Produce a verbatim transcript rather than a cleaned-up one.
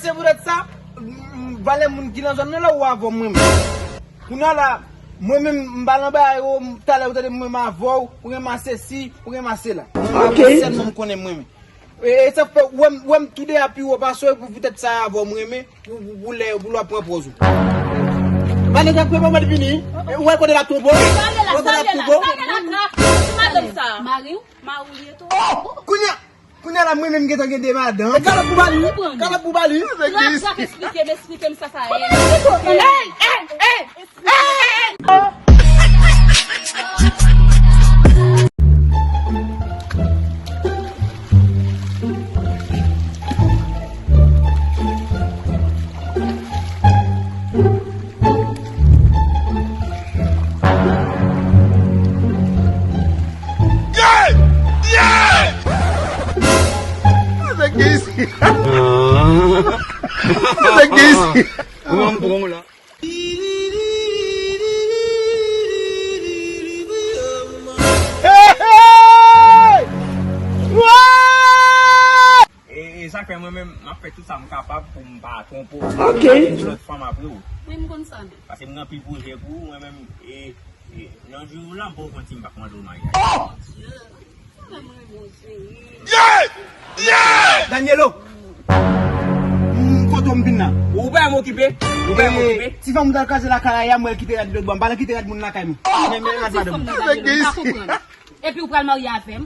Se poutèt sa, m, m, valè moun ki nan zòn nan la ou avè w mwen menm. Kounye a la, mwen menm, m pa nan bagay ou, talè ou tande mwen menm avè w, ou renmen sesi, ou renmen sela. Ok. Sèlman m konnen mwen menm. E, e sa fè, ou wè m, ou wè m toude a pi wo pase w, e pou, poutèt sa avè w mwen menm, pou, pou, pou lè, pou lè w ap pran pòz ou. Madanm sa kwè manman vini, e, ou wè kote l ap twonpe w? Ou wè kote l ap twonpe w? Madanm sa. Mari w? Mari w li ye tou? Oh! Kounye a, Kounye a la, mwen menm gentan gen de madanm. E kalòt pou bali, wi. Kalòt pou bali. Trap, trap, esplike m, esplike m sa sa ye. Ey, ey, ey, ey, ey. Sa gen isi. Sa gen isi. Kòman m pran w la? Hey, hey! What? E, e sa k fè mwen menm, m ap fè tout sa m kapab pou m pa twonpe w. Ok. Pa gen lòt fanm apre w. Wi, m konn sa. Paske m gen anpil pwojè pou ou, mwen menm, e, e, nan jou la, m poko konn si m p ap mande w maryaj. Oh! Danielo! M, kote w m vin nan? Ou pa m okipe? Ou pa m okipe? Ti fanm ou t al kraze lakay la, m wè l kite rad lòt bò. M pa nan kite rad moun lakay m. Men, men rad madanm. Epi ou pral marye avè m?